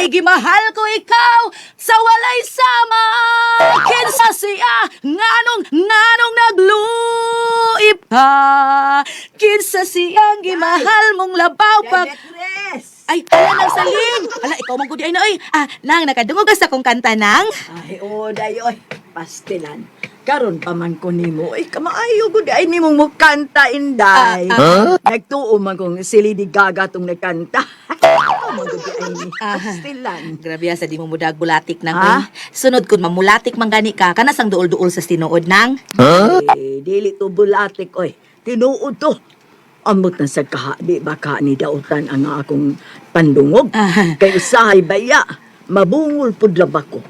Kay gimahal ko ikaw sa walay sama. Kinsa siya nganong nganong nagluib ka. Kinsa siyang gimahal mong labaw pag Beatrice! Ay, hala nang saling. Hala, ikaw man gud ay na oy. Ah, nang nakadungog ka sa kong kanta nang. Ay, oh, dayoy. Pastilan. Karon pa man ko nimo. Ay, kamaayo gud ay nimong mukanta, inday. Nagtuo man kong si Lady Gaga tong nagkanta. Ikaw man gud ay ni. Pastilan. Grabe ah, sa di mo mudag bulatik nang. Ha? Oy. Sunod kun mamulatik man gani ka, kana sang duol-duol sa tinuod nang. Ay, dili to bulatik, oy. Tinuod to. Amot na sa kaha, di ba ka ni dautan ang akong pandungog? Ah. Kay usahay baya, mabungol pud laba ko.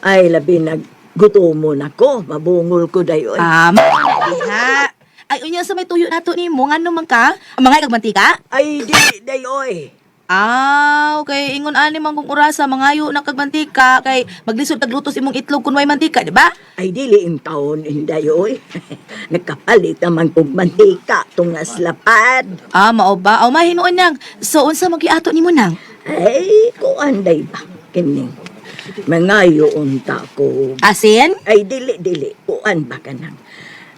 Ay, labi nag gutomon ako, mabungol ko dayoy. Ah, mao na diha. Ay, unya sa may tuyo nato nimo ngano man ka? Ang mga kag mantika? Ay, di dayoy. Ah, okay. Ingon ani man kung orasa mangayo na kag mantika kay maglisod kag lutos imong itlog kun way mantika, di ba? Ay, dili in taon, inday, oy. Nagkapalit naman kog mantika tunga lapad. Ah, mao ba? Aw mahinuon nang. So unsa magiato nimo nang? Ay, kuan day ba? Kining. Mangayo unta ko. Asin? Ay, dili, dili. Kuan ba ka nang?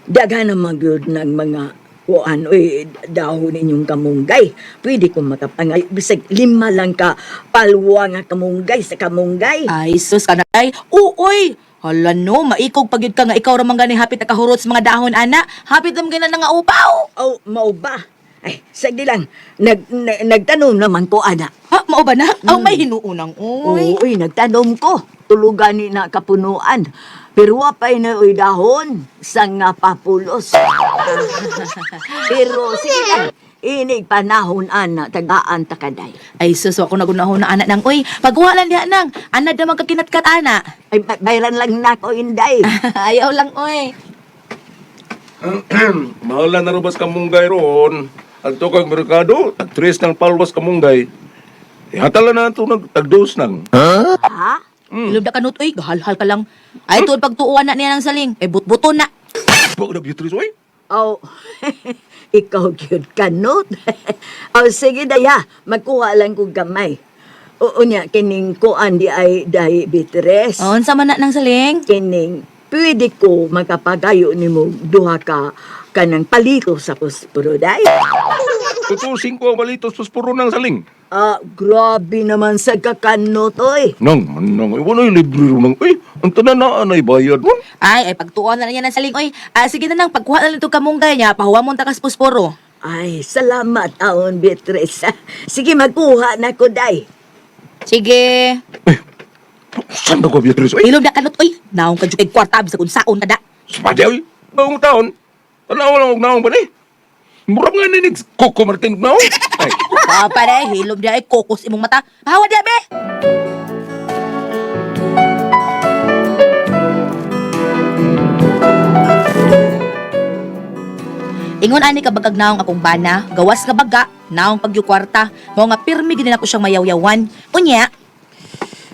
Daghan naman gyud ng mga kuan, oy, dahon ninyong kamunggay. Pwede ko makapangay. Bisag lima lang ka palwa nga kamunggay sa kamunggay. Ay, sus ka na ay. Uoy! Hala no, maikog pag yun ka nga ikaw ramang gani hapit nakahurot sa mga dahon ana. Hapit lang gina nga upaw. Oh, mao ba? Ay, sagdi lang. Nagtanom naman ko, ana. Ha, mao ba na? Aw may hinuunang oy. Uy, nagtanom ko. Tulugan ni na kapunuan. Pero wapay na uy dahon sa nga papulos. Pero sige lang, inig panahon ana, tagaan takaday. Ay sus, ako nagunahon na anak nang oy. Pagkuha lang diha nang. Ana da man kakinatkat ana. Ay, bayran lang nako inday. Ayaw lang oy. Mahala na rubas kamunggay roon. At to kag merkado, tag tres ng palwas kamunggay. Ihatala na ito nag tag dos nang. Ha? Ilog na kanut oy, gahalhal ka lang. Ay tuod pagtuuan na niya ng saling. Ay butbuton na. Bakit na Beatrice, oy? Oh, ikaw gyud kanot. Oh, sige daya, magkuha lang kog gamay. Oo niya, kining kuan di ay dahi bitres. Oh, unsa man na nang saling? Kining pwede ko makapagayo nimo duha ka kanang palito sa puspuro day. Totoo, singko ang balitos puro ng saling. Ah, grabe naman sa kakanot oy. Nang, nang, ay, wala'y libre ro nang, ay, ang tanan na anay bayad mo. Ay, ay pagtuon na niya ng saling oy. Ah, sige na nang pagkuha na lang itong kamunggay niya, pahuwa mo takas pusporo. Ay, salamat aon Beatrice. Sige, magkuha na ko day. Sige. Saan na ko, Beatrice, oy? Ilog na kanot oy. Naong ka jud kwarta bisag unsaon ka da. Spadya, oy. Naong taon. Tanaw lang og naong ba ni? Murag nga ninig, Coco Martin og naong. Ay, Papa na hilom dia ay kokos imong mata. Pahawa dia be. Ingon ani ka bagag naong akong bana, gawas nga baga, naong pagyukwarta, mao nga pirmi gid nako siyang mayawyawan. Unya,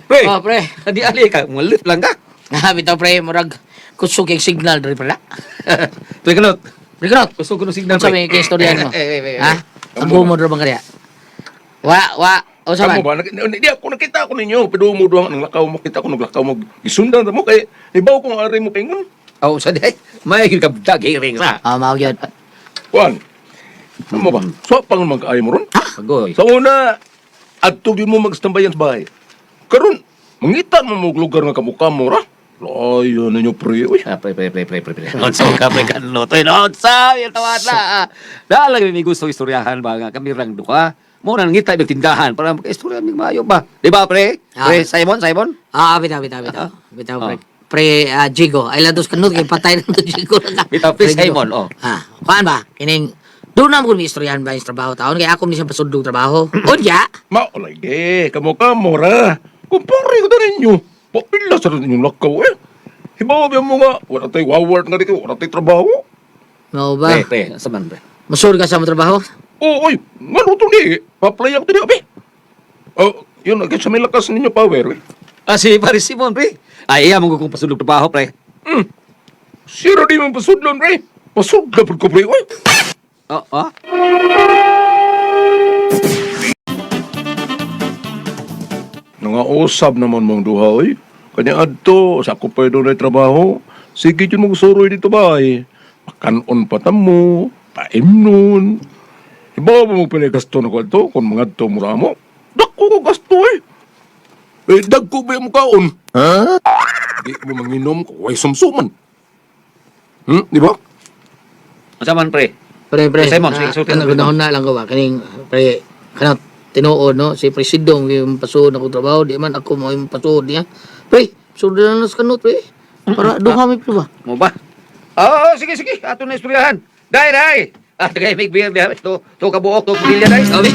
pre, Oh, pre. Di ali ka, malit lang ka. Ah, bitaw pre, murag kusog yung signal diri pala. Pre kanot. Pre kanot. Kusog ko ng signal Unsa pre. may kay istorya mo? Eh, eh, eh, eh. Ha? Ang bumo diri bang kaya? Wa, wa. O sa Kamo man? ba? Di ako nakita ako ninyo. Pero mo duwang ang lakaw mo kita ko naglakaw mo. Gisundan ra mo kay ibaw kong ari mo paingon. Aw, sa di. May gyud ka dagiring sa. Ah, mao gyud. Kuan. Ano ba? So pang mag-ayo mo ron? Agoy. Sa una, adto gyud mo magstanbayan sa bahay. Karon, mangita mo mo og lugar nga kamukha mo ra. Layo ninyo pre. Uy. Ah, pre, pre, pre, pre, pre, pre. Unsa ka pre kanot? Oy, unsa? Yung tawad na. Dala may gusto istoryahan ba nga kami rang duha. Mo nang ngita mig tindahan para makaistorya mig maayo ba. Di ba pre? Ah. Pre Simon, Simon? Ah, bitaw, bitaw, bitaw. Bitaw pre. Ah. Pre ah, Jigo. Ay lados kanot kay patay na to Jigo na ka. Bitaw, pre, Jigo. Simon, oh. Ah, kuan ba? Kining doon na mo kung istoryahan ba yung trabaho taon kay ako ni siya pasundong trabaho. Unya, Mao lagi kamukha mo ra. Kumpare ko na ninyo. Papila sa ninyong lakaw eh. Hibaw ba mo nga, wala tay wawart nga dito, wala tay trabaho. mao ba? Pre, pre, sa man pre. Masur ka sa mo trabaho? Oo, oy, ngano to ni? Pa-play ako dili, abi. Oh, yun, sa may lakas ninyo power. Eh. Ah, si pare Simon pre. Ay, iya mo kung pasundog trabaho pre. Siro di man pasudlon, pre. Pasudla pud ko, pre. Oy. Oh, oh. Nangausab naman mong duha, oy. Kanya adto, sa ako pa doon ay trabaho. Sige yun mong suroy dito ba, eh. Makanon pa ta mo, paimnon. Iba ba mo pinagasto na ko adto, kung mga adto mura mo? Dako ko gasto, eh. Eh, dagko ba yung kaon? Ha? Di mo manginom, way sumsuman. Di ba? Unsa man pre? Pre, pre. Simon, sige, sulti ano, na, pre. gunahon na lang ko ba? Kaning, pre, kanang tinuod, no? Si Presidong, yung pasuod ako trabaho, di man ako mo yung pasuod niya. Pre, suod na lang sa kanot, pre. Para duha mi pre ba? Mo ba? Oo, sige, sige. Ato na istoryahan. Dai, dai. Ah, tagay mig beer diha. To, to kabuok, to pamilya dai. Sabi.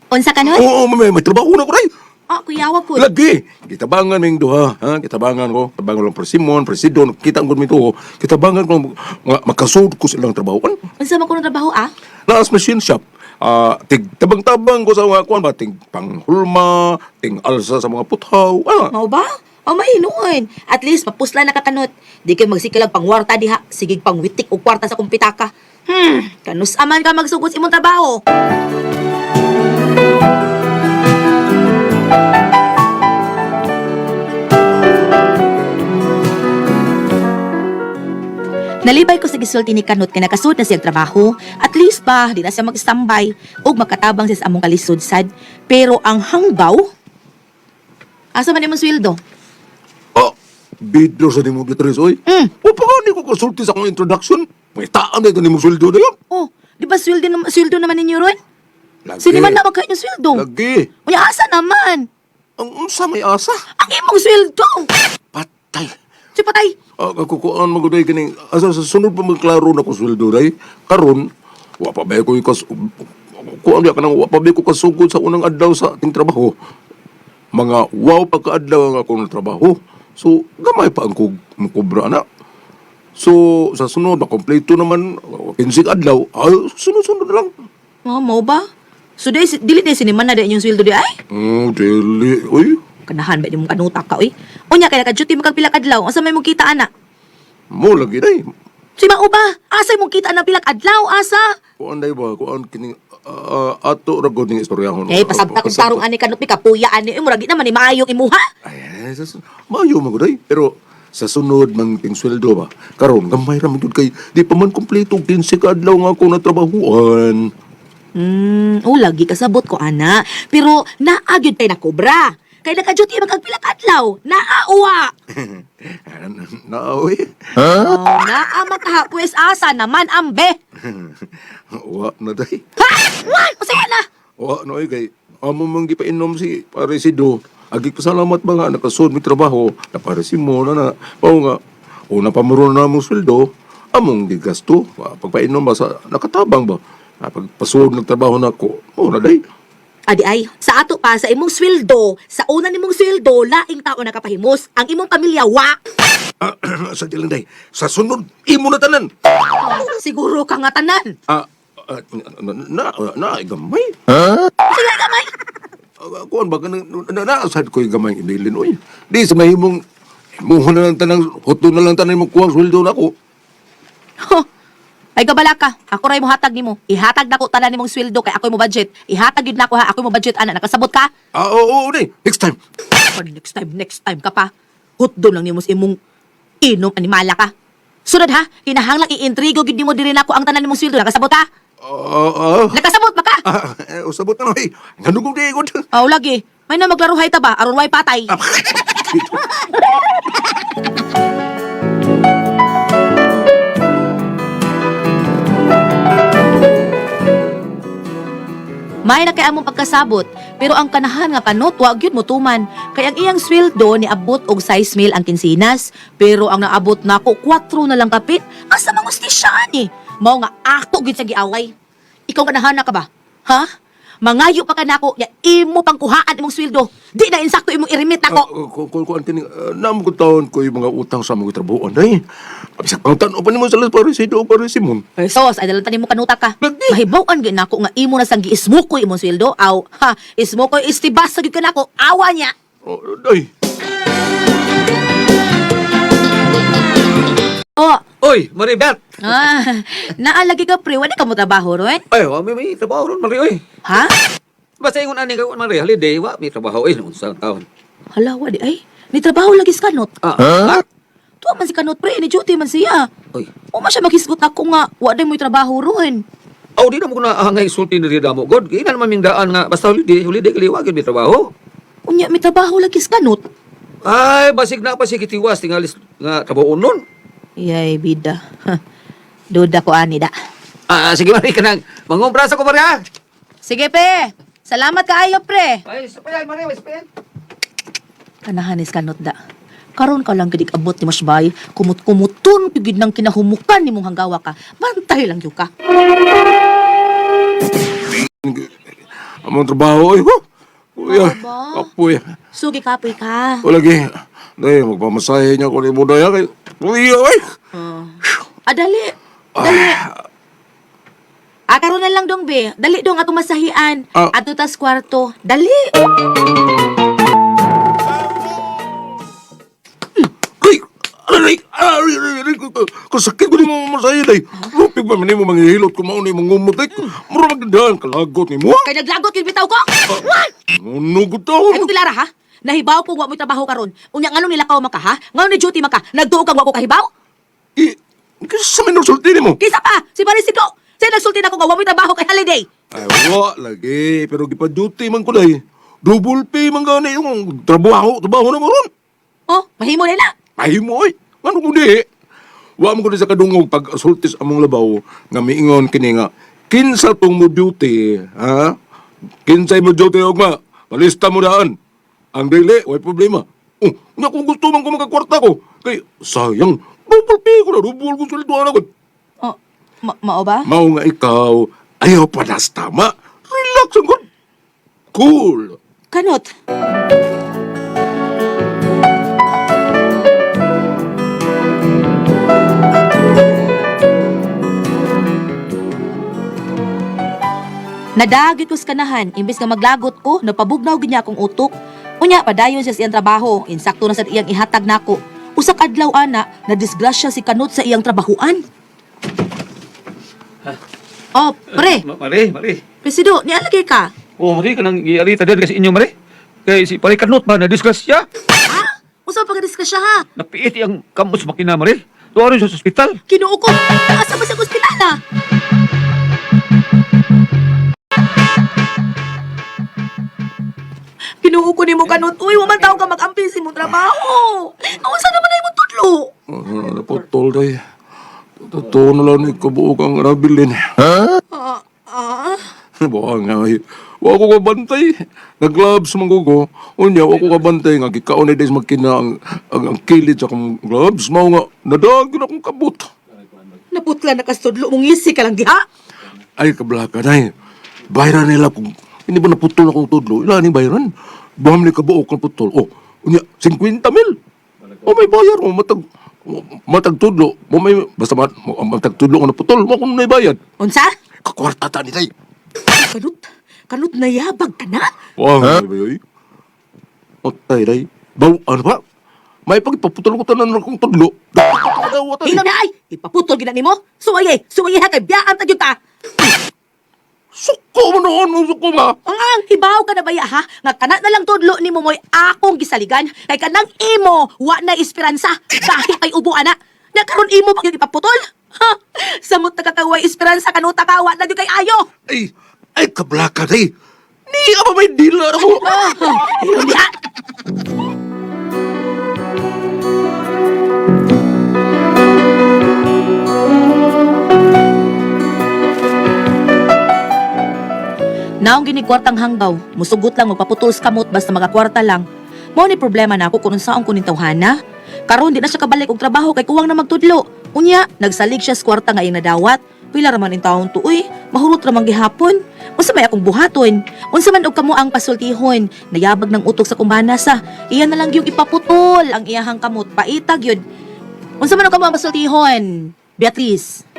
Unsa kanot? Oo, may trabaho na ko, day. Oh, kuyawa po. Lagi. Kitabangan ming duha, ha? Kitabangan ko. Tabangan lang Presimon, Presidon, kita ang gud to. Kitabangan ko nga makasud ko sa ilang trabaho. Ano? Unsa man kuno trabaho ah? Naas machine shop. Ah, tig tabang-tabang ko sa mga kuan ba ting panghulma, ting alsa sa mga puthaw. Ah, Mao ba? O mainuon. At least mapusla na kakanot. Di kay magsikilag pangwarta diha, sigig pangwitik og kwarta sa kumpitaka. Kanus aman ka magsugod sa imong trabaho. Nalibay ko sa gisulti ni Kanot kay nakasud na siyang trabaho. At least ba, di na siya mag-standby ug makatabang siya sa among kalisod sad. Pero ang hanggaw, asa man imong sweldo? ah bidro sa nimo Beatrice oy. O pa ni ko konsulti sa akong introduction. Pangitaan na ito nimo sweldo na yun. Oh, di ba sweldo, sweldo naman ninyo ron? Lagi. Siniman na magkain yung sweldo. Lagi. Unya, asa naman? Ang unsa may asa? Ang imong sweldo! Patay. Si patay. Ah, kakukuan maguday kining asa sa sunod pa magklaro na ko sweldo day. Karon wa pa ba ko ikas kuan ba kanang wa pa ba ko kasugod sa unang adlaw sa ating trabaho. Mga wow pa ka adlaw ang akong trabaho. So gamay pa ang kog mukobra na. So sa sunod na kompleto naman 15 adlaw, ay sunod-sunod na lang. Oh, mo ba? So, di, dili na siniman na din yung sweldo di ay? Dili oy. Kanahan ba di mong kanuta ka, oy? Unya, kaya naka-duty mo kag pila ka adlaw. Asa may mong kita, ana? Mo lagi day. Si mao ba? Asa mong kita na pila ka adlaw, asa? Kuan day ba kuan kining ato ra gud ning istoryahon. Eh, pasabta kong tarong ani kanot mi kapuya ani. Eh, murag di naman ni maayong imuha. Ay, maayo man gud ay. Pero sa sunod mang ting sweldo ba, karon gamay ra man gud kay di pa man kompleto 15 ka adlaw nga ako natrabahuan. Oh, lagi kasabot ko, ana. Pero naagyod kay na kobra. Kay naka-duty man kag pila ka adlaw. Naauwa. Naawi. Oh, naa man ka pues asa naman ambe. Wa na day. Ha? Wa! Usaya na. Wa na oy kay amo man gipainom si pare si Do. Agi pasalamat ba nga nakasud mi trabaho na pare si mo na na. Mao nga una pa mo na among sweldo, among gigasto. Pagpainom ba sa nakatabang ba? Ah, pagpasud ng trabaho nako, mo na day. Adi ay, sa ato pa, sa imong sweldo, sa una nimong sweldo, laing tao nakapahimos. Ang imong pamilya, wa! Ah, sa dilang day, sa sunod imo na tanan. Siguro ka nga tanan. Ah, ah, na, na, na, gamay. Sige, gamay. Ah, kuan ba kanang na, na, sad ko yung gamay ibilin oy. Di sa mahimong imuho na lang tanang huto na lang tanan mo kuwang sweldo nako. Huh. Ay gabala ka. Ako ray mo hatag nimo. Ihatag nako tanan nimong sweldo kay ako'y mo budget. Ihatag yun nako ha, ako'y mo budget ana. Nakasabot ka? Ah, oo, oo, day. Next time. Oh, next time, next time ka pa. Hutdo lang nimo sa imong inom animala ka. Sunod ha, kinahanglang iintrigo gid nimo diri nako ang tanan nimong sweldo. Nakasabot ha? Ah, ah. Nakasabot ba ka? Ah, eh, usabot na oy. Ngano kong di gud. Aw lagi. May na maglaruhay ta ba aron way patay. May na kay among pagkasabot, pero ang kanahan nga kanot wa gyud motuman. Kay ang iyang sweldo niabot og 6 mil ang kinsinas, pero ang naabot nako 4 na lang kapit. Asa mangustisya ani? Mao nga ako gyud sa giaway. Ikaw kanahan na ka ba? Ha? Mangayo pa ka nako, ya imo pang kuhaan imong sweldo. Di na insakto imong i-remit nako. Kung kung kung naam ko taon ko yung mga utang sa mga trabahoan day. Bisag pangtan-o pa nimo sa las pare si Do pare Simon. Sos, ay dalantan nimo kanuta ka. Lagi. Mahibaw-an gyud nako nga imo na sang giismukoy imong sweldo. Aw, ha, ismukoy istibas sa gyud ka nako. Awa niya. Oh, day. Oh, Oy, Oy, Maribet. Ah, naalagi ka pre, wala ka mo trabaho ron? Ay, wa may trabaho ron, Mari, oy. Ha? Basta ingon ani ka, Mari, holiday, wa may trabaho oy, unsa ang taon. Hala, wa di ay. Ni trabaho lagi si Kanot. Ah, huh? Tuwa man si Kanot pre, ni duty man siya. Oy. O man siya maghisgot ako nga, wa day mo'y trabaho ron. Aw, di na mo ko na angay sulti ni Rida mo. God, kaya naman ming daan nga basta holiday, holiday kaliwa gyud may trabaho. Unya, may trabaho lagi si Kanot. Ay, basig na pa si kitiwas tingalis nga trabaho nun. Yay, bida. Ha. Duda ko ani da. Ah, sige Mari kanang mangumpra sa ko Mari ha. Sige, pe. Salamat kaayo, pre. Ay, sa pa yan, Mari, sa pa yan. Kanahanis kanot da. Karon ka lang gidig abot ni Masbay, kumut-kumuton pigid ng kinahumukan nimong hanggawa ka. Bantay lang gyud ka. Among trabaho, oy. Huh? Kuya, Aba. kapoy. Sugi kapoy ka. O lagi. Day, magpamasahe niya ko ni Budaya kay. Kuya, oy. Ah, dali. Dali. Ah, karon na lang dong be. Dali dong ato masahian. Ah. Ato tas kwarto. Dali. Ay, aray, aray, aray, aray, kasakit ko ni mo mamasahe, day. Lupig ba man mo manghihilot ko mauna yung mangumot, day. Mura magdadaan, kalagot ni mo. Kay naglagot gyud bitaw ko. What? Nunugot ako. Ay, Pilara ha? Nahibaw ko wa mo'y trabaho karon. Unya nganong nilakaw man ka ha? Nganong ni duty man ka? Nagduo kang wa ko kahibaw? Eh, kasi sa minor sulti ni mo. Kisa pa, si Marisido. Siya nagsulti na ko nga wa mo'y trabaho kay holiday. Ay, wa, lagi. Pero gipa-duty man ko, day. Double pay man gani yung trabaho, trabaho na mo ron. Oh, mahimo na na. Ay mo, oy. Ano ko di? Wa mo ko di sa kadungog pag asultis among labaw nga miingon kini nga kinsa tong mo duty, ha? Kinsay mo duty ugma? Palista mo daan. Ang dili, way problema. Oh, nya kung gusto man ko makakwarta ko. Kay sayang, double pay ko na, double ko sweldo na ko. Oh, mao ba? Mao nga ikaw, ayaw pa nas tama. Relax ang good. Cool. Kanot. Nadagit ko sa kanahan, imbes nga maglagot ko, napabugnaw gid niya akong utok. Unya, padayon siya sa iyang trabaho, insakto na sa iyang ihatag nako. Usa ka adlaw ana, nadisgrasya si Kanot sa iyang trabahuan. Oh, pre, Mari, Mari. presido, nialagay ka. Oh, Mari kanang giarita diri kasi inyo Mari. Kay si pare kanot ba na disgrasya? Ha? Usa pa ka ha? Napiit ang kamot sa makina Mari. Tuwa siya sa ospital. Kinuo ko. Asa ba sa ospital ah? Kinuo ko nimo kanot. Uy, wa man taw ka mag-ampil sa imong trabaho. Unsa naman ay imong tudlo? Ah, naputol day. Totoo na lang ni kabuok ang rabilin. Ah, ah. Buha nga ay. Wa ko kabantay. Nag-gloves man ko ko. Unya, wa ko kabantay nga gikaon ni days magkina ang kilid sa akong gloves. Mao nga, nadaag yun akong kabot. Naputla na kastudlo mong isi ka lang diha. Ay, kablaka na Bayran nila kung hindi ba naputol akong tudlo. Ila ni bayran. Buham ni kabuok ang putol. Oh, unya, 50 mil. Oh, may bayar mo. Matag, matag tudlo. Mo may, basta matag tudlo ko naputol. Mo kung may bayad. Unsa? Kakwarta ta ni tay. Kanot, kanot nayabag ka na. Wah, huh? Ay, Otay, day. Baw, ano ba? May pagpaputol ko tanan akong tudlo. Hinam na ay, ipaputol gina nimo. Suwaye, suwaye ha kay biyaan ta gyud ta. Suko mo noon, suko nga. Ang ang hibaw ka na baya ha? Nga kana na lang tudlo nimo mo'y akong gisaligan. Kay kanang imo wa na esperansa. Dahil kay ubo ana. Na karon imo pa gyud ipaputol. Ha? Samot na kakaway esperansa kanuta ka wa na gyud kay ayo. Ay, ay, kablaka, day. Ni, apa may dealer ako. Ah, diha. Naong gini kwartang hanggaw, musugot lang magpaputol sa kamot basta magakwarta lang. Mao ni problema nako kung unsaon ko ning tawhana. Karon di na siya kabalik og trabaho kay kuwang na magtudlo. Unya, nagsalig siya sa kwarta nga iyang nadawat. Pila ra man in taon to uy, mahurot ra man gihapon. Unsa may akong buhaton? Unsa man og kamo ang pasultihon? Nayabag ng utok sa kumbana sa. Iya na lang yung ipaputol ang iyahang kamot, paitag yun. Unsa man og kamo ang pasultihon? Beatrice.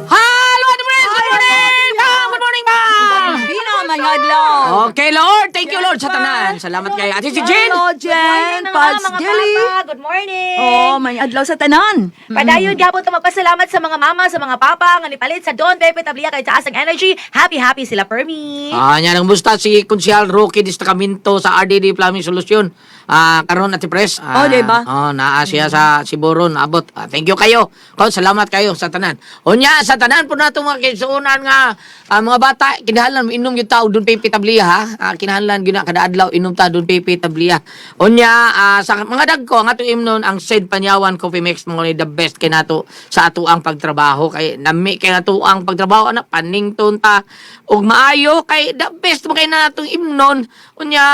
Hello, good morning! Good morning, ma'am! Good morning, ma'am! Pino man Maayong adlaw. Okay, Lord. Thank you, Lord, sa tanan. Salamat kay Ate si Jean. Hello, Jen. Good morning, Pads mga Gilly. papa. Good morning. Oh, maayong adlaw sa tanan. Padayon gyapon ta magpasalamat sa mga mama, sa mga papa nga nipalit sa Don Pepe Tablia kay taas ang energy. Happy happy sila permi. Ah, nya nang busta si Konsyal Rocky Destacamento sa RDD Plumbing Solution. Ah, karon Ate Pres. Ah, Oh, di ba? Oh, naa siya sa Siburon abot. Ah, thank you kayo. Kon salamat kayo sa tanan. Unya sa tanan po nato mga kisuonan nga mga bata kinahanglan inom gyud ta og Don Pepe Tablia ha. Ah, kinahanglan gyud na kada adlaw inom ta Don Pepe Tablia. Unya sa mga dagko ang atong imnon ang Sid Panyawan Coffee Mix mo ni the best kay nato sa ato ang pagtrabaho kay nami kay nato ang pagtrabaho ana panington ta og maayo kay the best mo kay natong imnon. Unya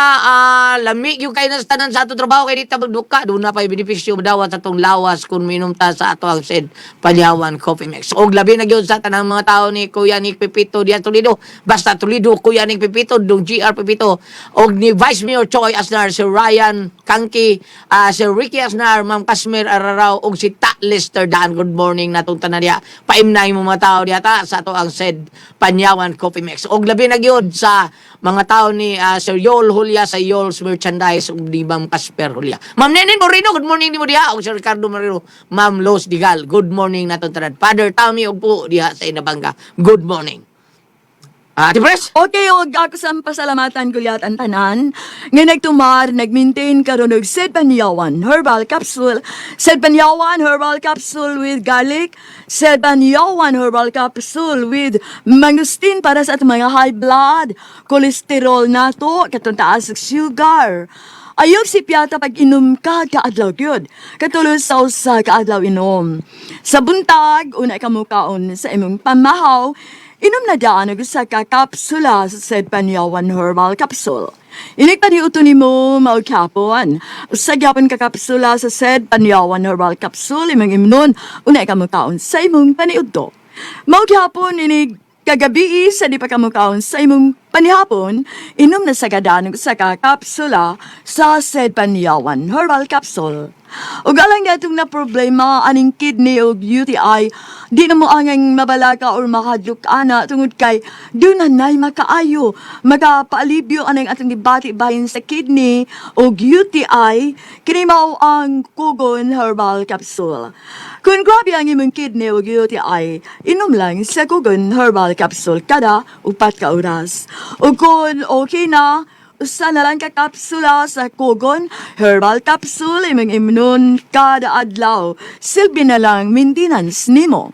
lami gyud kay na sa tanan sa ato trabaho kay di ta magduka doon na pay benepisyo madawat sa atong lawas kung minom ta sa ato ang Sid Panyawan Coffee Mix. Og labi na gyud sa tanang mga tao ni Kuya Nick Pepito diya Toledo, basta Toledo Kuya Nick Pepito dong GR Pepito og ni Vice Mayor Choi Asnar, si Ryan Kangki, si Ricky Asnar, Ma'am Kasmir Ararao og si Ta Lester Dan. Good morning natong tanan diha. Paimnay mo mga tao diha ta sa ato ang Sid Panyawan Coffee Mix. Og labi na gyud sa mga tao ni Sir Yol Julia sa Yol's Merchandise ug ni Ma'am Casper Julia. Ma'am Nenen Moreno, good morning nimo diha og Sir Ricardo Moreno, Ma'am Los Digal, good morning natong tanan. Father Tommy og po diha sa Inabanga. Good morning. Ah, Ate Pres? Okay, og ako sa pasalamatan gulyat ang tanan nga nagtumar, nagmaintain karon og Sid Panyawan Herbal Capsule, Sid Panyawan Herbal Capsule with garlic, Sid Panyawan Herbal Capsule with mangustin para sa atong mga high blood, cholesterol nato, katong taas og sugar. Ayaw si Piata pag inom ka, kaadlaw gyud. Katulo sa usa kaadlaw inom. Sa buntag, una ka mukaon sa imong pamahaw, inom na daan og usa ka kapsula sa Sid Panyawan Herbal Capsule. Inig paniuto nimo maugkapon. Usa gyapon ka kapsula sa Sid Panyawan Herbal Capsule imong imnon, una ka mukaon sa imong paniudto. Mao inig kagabi sa di pa kamukaon sa imong panihapon, inom na sa gadan og usa ka kapsula sa Sed Panyawan Herbal Capsule. Ug alang gatong na problema aning kidney ug UTI, di na mo angang mabalaka or makadlok ana tungod kay doon na nay makaayo, makapaalibyo anang atong gibati bahin sa kidney ug UTI, kini mao ang Kugon Herbal Capsule. Kung grabe ang imong kidney ug UTI, inom lang sa Kugon Herbal Capsule kada 4 ka oras. Ug kung okay na, usa na lang ka kapsula sa Kugon Herbal Capsule imong imnon kada adlaw. Silbi na lang maintenance nimo.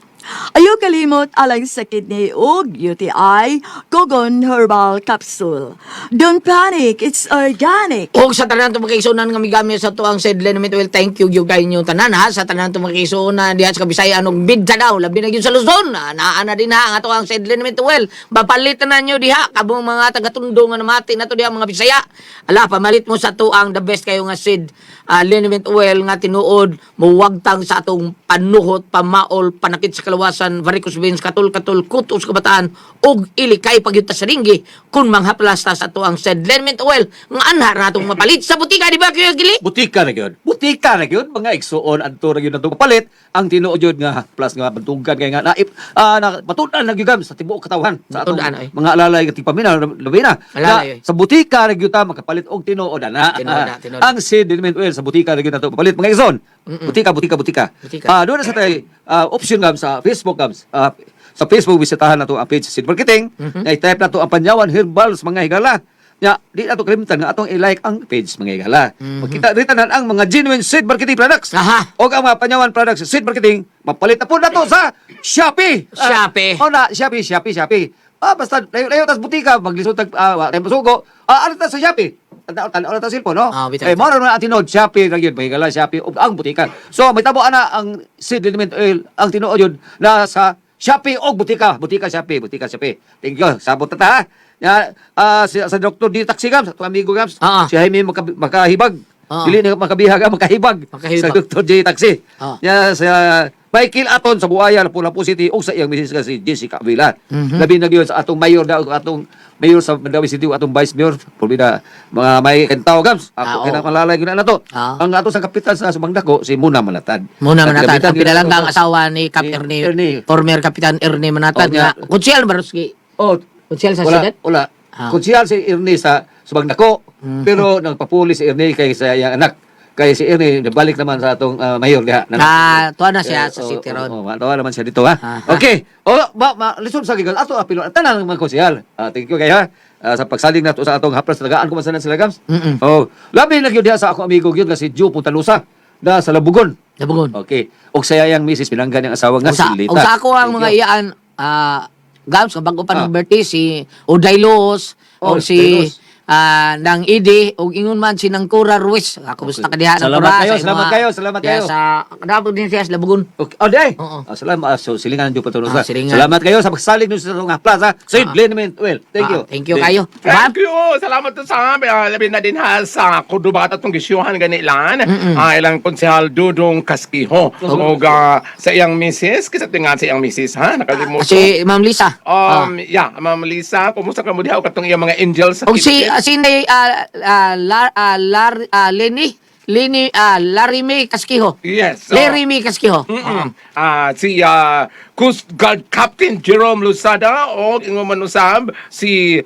Ayaw kalimot alang sa kidney ug UTI, Kugon Herbal Capsule. Don't panic, it's organic. Og sa tanan itong makisunan nga migamit sa tuang Sid Liniment Oil, thank you gyud kayo inyong tanan ha. Sa tanan itong makisunan diha sa Kabisayan og Mindanao, labi na gyud sa Luzon. Ah, naa na din ha ang ato ang Sid Liniment Oil. Mapalit na nyo diha kabong mga taga-Tondo nga namati na to diha mga Bisaya. Ala, pamalit mo sa tuang the best kayo nga Sid Liniment Oil nga tinuod muwagtang sa atong panuhot, pamaol, panakit sa kalawasan, varicose veins, katul-katul, kutos kabataan ug ilikay pagyud ta sa ringgi kung manghaplas ta sa atuang Sid Liniment Oil nga anha ra atong mapalit sa butika, di ba Kuya Gili? Butika na gyud. Butika na gyud mga igsuon adto ra gyud natong palit ang tinuod gyud nga plus nga bantugan kay nga naip na matud-an na gyud gam sa tibuok katawhan sa atong Matud-an, oy. mga alalay nga tigpaminaw labi na. Alalay, Na oy. sa butika ra gyud ta makapalit og tinuod ana. Tinuod na, tinuod. Ang Sid Liniment Oil sa butika ra gyud nato papalit mga igsoon. Butika, butika, butika. Butika. Ah, doon na sa tay option gam sa Facebook gam. Sa Facebook bisitahan nato ang page sa Sid Marketing. Na i-type nato ang Panyawan Herbals mga higala. Nya, di nato kalimtan nga atong i-like ang page mga higala. Makita diri tanan ang mga genuine Sid Marketing products. Aha. Og ang mga Panyawan products sa Sid Marketing, mapalit na po nato sa Shopee. Shopee. Oh na, Shopee, Shopee, Shopee. Ah, basta layo layo tas butika, maglisod tag wa tayo masugo. Ah, ano ta sa Shopee? Tanaw tanaw ta cellphone, no? Ah, bitaw, eh, bitaw. mao ra man ang tinuod Shopee ra gyud, mahigala Shopee ug ang butika. So, may tabo ana ang Sid Liniment Oil, ang tinuod yun na sa Shopee og butika, butika Shopee, butika Shopee. Thank you. Sabot ta ta. Ha? Ya, si, sa Dr. D Taxi Gams, atong amigo Gams, Ah. si Jaime makahibag. Ah. Dili na makabihag, makahibag. Makahibag. Sa Dr. J Taxi. Ah. Ya, sa Michael Aton sa Buaya, Lapu-Lapu City ug sa iyang misis nga si Jessica Avila. Labi na gyud sa atong mayor na atong mayor sa Mandaue City ug atong vice mayor, pulbida mga may kentaw gams. Ah, Ako oo. kay malalay gyud na nato. Ah. Ang ato sa kapitan sa Subangdako si Muna Manatad. Muna At Manatad, kapitan ang gyud na pinalanggang nato. asawa ni Cap Ni Ernie, Ernie. former Kapitan Ernie Manatad Oh, nga niya. konsyal ba Ruski? Oh, Konsyal sa wala, siyudad? wala. Konsehal si Ernie sa Subagnako, pero nagpapuli si Ernie kay sa iyang anak. Kay si Ernie nabalik naman sa atong mayor diha. Na tuwa na siya Eh, sa oh, city ron. Oh, tuwa naman siya dito ha. Okay. O ma, ma lisod sa gigal ato apilo tanan ang mga konsehal. Thank you kay ha. Sa pagsalig nato sa atong haplas tagaan ko man sana sila gams. Oh, labi na gyud diha sa akong amigo gyud nga si Joe Puntalusa na sa Labugon. Labugon. Okay. Og saya yang misis pinanggan ang asawa nga Ug sa, si Lita. ug sa ako ang Thank mga you. iyaan Gams, nga bago pa ng birthday si Uday Loos Oh, o si Uday Loos. Nang Idi ug ingon man si Nang Cora Ruiz. Kumusta ka diha Nang Salamat Cora, kayo, sa imo, salamat kayo, salamat diha kayo. sa dapat din siya sa Labugon. Okay. Oh, day. Oo. Salamat. So, silingan Joe Puntalusa. Silingan. Salamat kayo sa pagsalig niyo sa atong haplas ha. St. Liniment Well. Thank you. Thank you kayo. Ma'am, Thank you. Salamat to sa amin. Labi na din ha sa kudubat atong gisyuhan ganilan. Ilang konsehal Dudong Kaskiho. Og sa iyang misis, kisa tingan sa iyang misis ha, nakalimot. Si Ma'am Lisa. Yeah, Ma'am Lisa, kumusta ka mo diha og katong iyang mga angels sa Og si kitchen? si Inday, ah, Lar, ah, Lar, Lenny Lenny Larry May Kaskiho. Yes. Oh. Larry May Kaskiho. Si Coast Guard Captain Jerome Lusada o ingon man usab si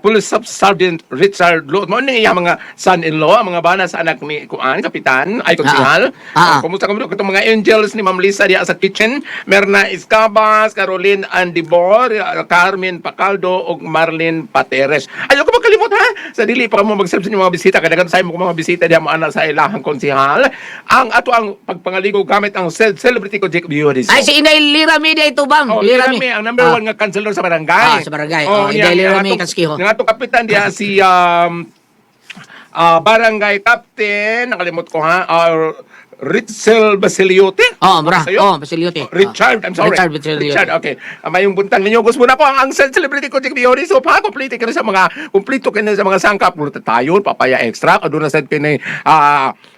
Police Sub Sergeant Richard Lo. Mao ni iyang mga son-in-law, ang mga bana sa anak ni kuan kapitan ay konsehal. Kumusta kamo katong mga angels ni Ma'am Lisa diha sa kitchen? Merna Escabas, Caroline Andibor, Carmen Pacaldo ug Marlene Pateres. Ayaw ko magkalimot ha. Sa dili pa mo mag-serve sa inyong mga bisita kay daghan sa imo mga bisita diha mo ana sa ilahang konsehal. Ang ato ang pagpangaligo gamit ang celebrity ko Jacob Beauty. Ay si Inday Lira May di ito bang? Oh, Lira May, ang number one nga councilor sa barangay. Ah, sa barangay. Oh, niya, Inday Lira ang May Kaskiho. Ang atong kapitan diha si barangay captain, nakalimot ko ha, Ritzel Basiliote. Oh, bra. Sa'yo? Oh, Basiliote. Richard, I'm sorry. Richard Basiliote. Richard, okay. Mayong buntag ninyo. Gusto na po ang celebrity ko, Jack Biori. So, pa, kompleto ka na sa mga, kompleto ka na sa mga sangkap. Glutathione, papaya extract, aduna sa kini,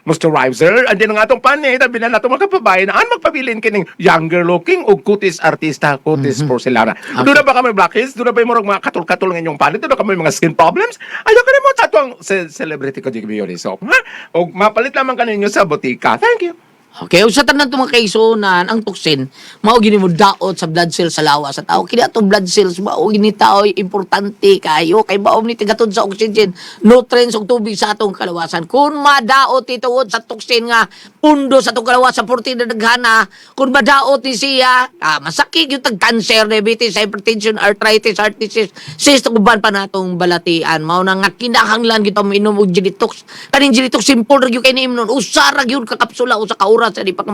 moisturizer. And then, ang atong panit, tabi na nato mga kababayan, an magpabilin kining younger looking o kutis artista, kutis porcelana. Doon na ba kami blackheads? Doon na ba yung murag mga katul-katul ng inyong panit? Doon na kami mga skin problems? Ayaw ka na mo sa atong celebrity ko, Jack Biori. So, ha? O mapalit lamang kaninyo sa botika. Thank you. Okay, usa tanan itong mga kaisunan, ang toxin, mao gini mo daot sa blood cells sa lawas sa tao. Kini atong blood cells mao gini tao importante kayo kay mao ni tigatod sa oxygen, nutrients ug tubig sa atong kalawasan. Kung madaot ituod sa toxin nga pundo sa atong kalawasan porti na daghana, kung madaot ni siya, masakit yung tag cancer, diabetes, hypertension, arthritis, heart disease, cyst ug uban pa natong balatian. Mao na nga kinahanglan gyud minom og Genetox. Kaning Genetox simple ra gyud kay niimnon. Usa ra gyud ka kapsula usa ka oras sa di pa ka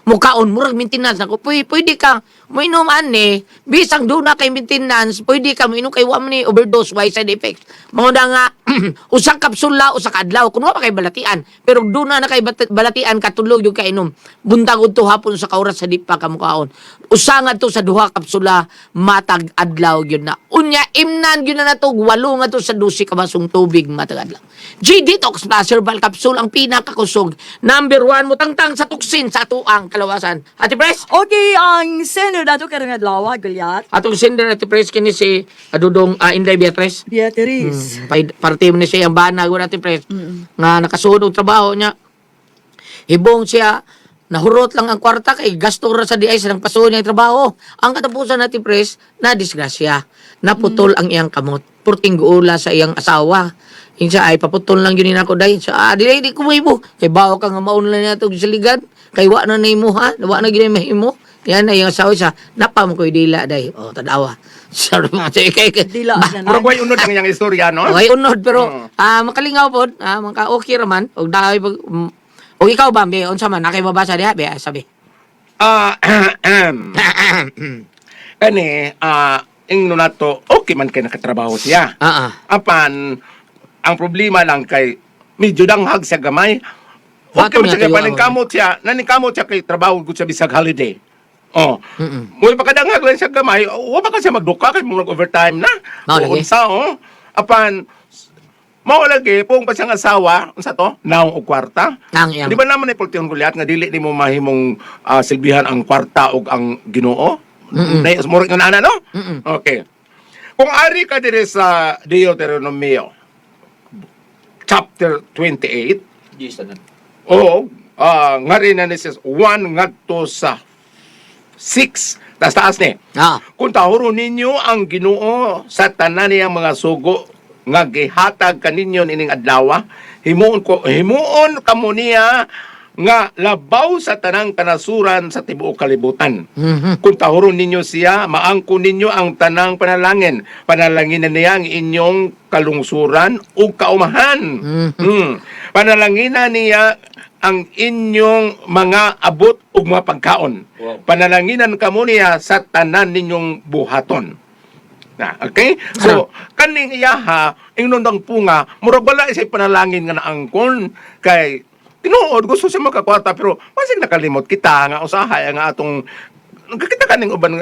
mukaon murag maintenance nako. Pwede ka moinom ani bisang duna kay maintenance, pwede ka moinom kay wa man ni overdose, why side effects. Mao na nga usa ka kapsula usa ka adlaw kun wa pa kay balatian, pero duna na kay balatian katulog gyud ka inom buntag udto hapon sa ka oras sa di pa ka mukaon. Usa nga to sa duha kapsula matag adlaw gyud na. Unya imnan gyud na nato 8 nga to sa 12 ka basong tubig matag adlaw. G Detox Plus Herbal Capsule ang pinakakusog. Number 1 mo tangtang sa tuksin sa atuang kalawasan. Ate Pres, Okay, ang sender nato karong adlaw, Gulyat. atong sender Ate Pres kini si Adudong Inday Beatrice. Beatrice. Parte mo ni siya ang bana gud Ate Pres nga nakasuod og trabaho niya. Hibong siya nahurot lang ang kwarta kay gasto ra sa DI sa nang pasuod niya ang trabaho. Ang katapusan natin Pres, na disgrasya. Naputol ang iyang kamot. Purting guula sa iyang asawa. Insa ay paputol lang yun ako dai. Sa dili di ko mahimo. Kay bawo ka nga maon lang niya tog saligan. Kay wa na nimo ha, wa na gid mahimo. Yan ay iyang asawa sa napa mo koy dila day. Oh, tadawa. Sorry mga kay kay. Dila na na. Murag way unod ang iyang istorya, no? Okay, unod pero makalingaw pod, maka okay ra man og dahil pag og ikaw ba be unsa man nakay mabasa diha be sabi. Kani, ingno nato, okay man kay nakatrabaho siya. Apan, ang problema lang kay medyo danghag siya gamay. Bato Okay man niya siya kay tuyo, paningkamot siya, naningkamot siya kay trabaho gud siya bisag holiday. Oh. Muli pagkadanghag lang siya gamay, wa pa ka siya magduka kay murag overtime na. Mao lagi. O, unsa oh. Apan mao lagi pung pa siyang asawa, unsa to? Naong og kwarta. Ang iyang. Di ba naman ay pultihon gulyat nga dili nimo mahimong silbihan ang kwarta og ang Ginoo? Mm-mm. Murag nga ana no? Okay. Kung ari ka diri sa Deuteronomio chapter 28 Yes, tanan. o nga rin na ni says 1 ngadto sa 6. Taas-taas ni. Kung tahuro ninyo ang Ginoo sa tanan niyang mga sugo nga gihatag kaninyo nining adlaw, himuon kamo niya nga labaw sa tanang kanasuran sa tibuok kalibutan. Kung tahuron ninyo siya, maangko ninyo ang tanang panalangin. Panalangin na niya ang inyong kalungsuran ug kaumahan. Panalangin na niya ang inyong mga abot ug mga pagkaon. Wow. Panalanginan kamo niya sa tanan ninyong buhaton. Na, okay? So, kaning iyaha, ingnon ang punga, murag wala siya panalangin nga naangkon kay tinuod gusto siya makakwarta pero masig nakalimot kita nga usahay ang atong kita kaning uban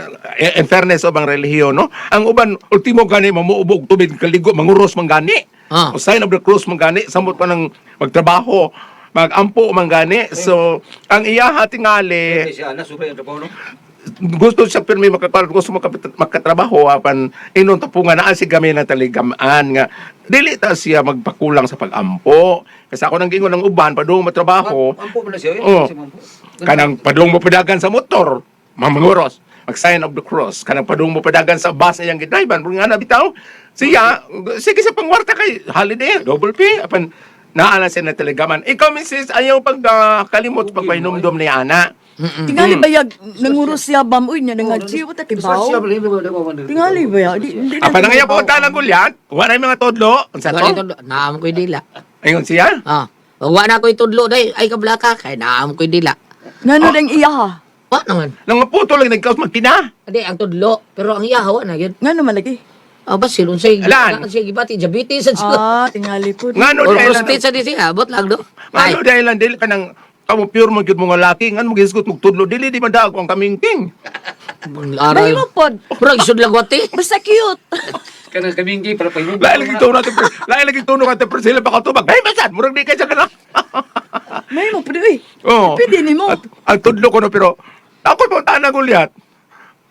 in fairness ubang relihiyon, no, ang uban ultimo gani mamuubog og tubig kaligo, manguros man gani. O sign of the cross man gani samot pa ng magtrabaho, magampo man gani. So ang iyaha tingali Siya na super yung trabaho, no? Gusto siya pirmi makakwarta, gusto makatrabaho apan inon tapungan naa si gamay na taligamaan nga dili ta siya magpakulang sa pagampo kasi ako nang gingon ng uban padung matrabaho. Ampo man na siya, eh. Oh. Siya mampo. Kanang padung mo padagan sa motor, mamanguros, mag sign of the cross. Kanang padung mo padagan sa bus iyang gidriban, nga na bitaw siya, sige sa pangwarta kay holiday double pay apan naa na siya na taligaman. Ikaw, misis, ayaw pag kalimot pagpahinumdom ni ana. Tingali bayag nanguro siya bam uy nya nangadji wa ta Siya, kibaw. Tingali bayag di di na Apan ang iya kibaw. po ng gulyat, wala yung mga tudlo. Unsa Wala to? tudlo. Naam ko'y dila. Ayun siya. Wa na ko'y tudlo day. Ay kablaka kay naam ko'y dila. Ngano dang iya ha? Wa naman. Nang maputo lang nagkaos magkina. Adi ang tudlo, pero ang iya wa na gyud. Ngano man lagi? Basil unsay Alan. unsay gibati diabetes sa siya. Ah, tingali po. Ngano Or dahil prostate sa di siya, abot lang do. Ay, ngano dahil dili ka nang kamo pure mo gyud mga laki, ngano mo gisgot mong tudlo dili di man daog ang kamingking. aray. Mahimo pod. Murag isod lagwati. Basta cute. Kanang kaminggi para pahinumdum. Lain lagi tono natin, lain lagi tono ka sila pa katubag. Hey, basan, murag di kay sa kana. Mahimo pod uy. Oo. Pwede nimo. At, ang tudlo ko no pero ako po tanang gulyat.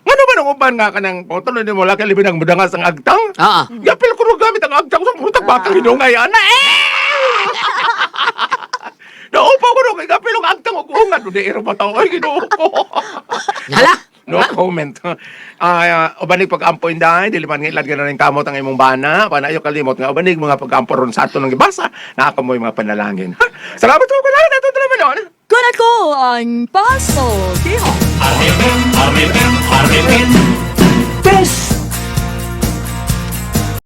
Ngano ba nang uban nga kanang tulo ni mo laki libi nang mudangas ang agtang? Gapil ko ro gamit ang agtang sa putang batang hinungay ana eh. Naupa ko no kay gapil ang agtang og ungan do di iro pa tao ay Ginoo ko. Hala. No comment. Ah, ubanig pag-ampo inday, dili man ngilad ka na rin kamot ang imong bana, bana ayo kalimot nga ubanig mga pag-ampo ron sa ato nang gibasa, naa mo mga panalangin. Ha? Salamat po ko lang ato naman. Kun ako ang Paso Kiho. Arrebin, arrebin, arrebin.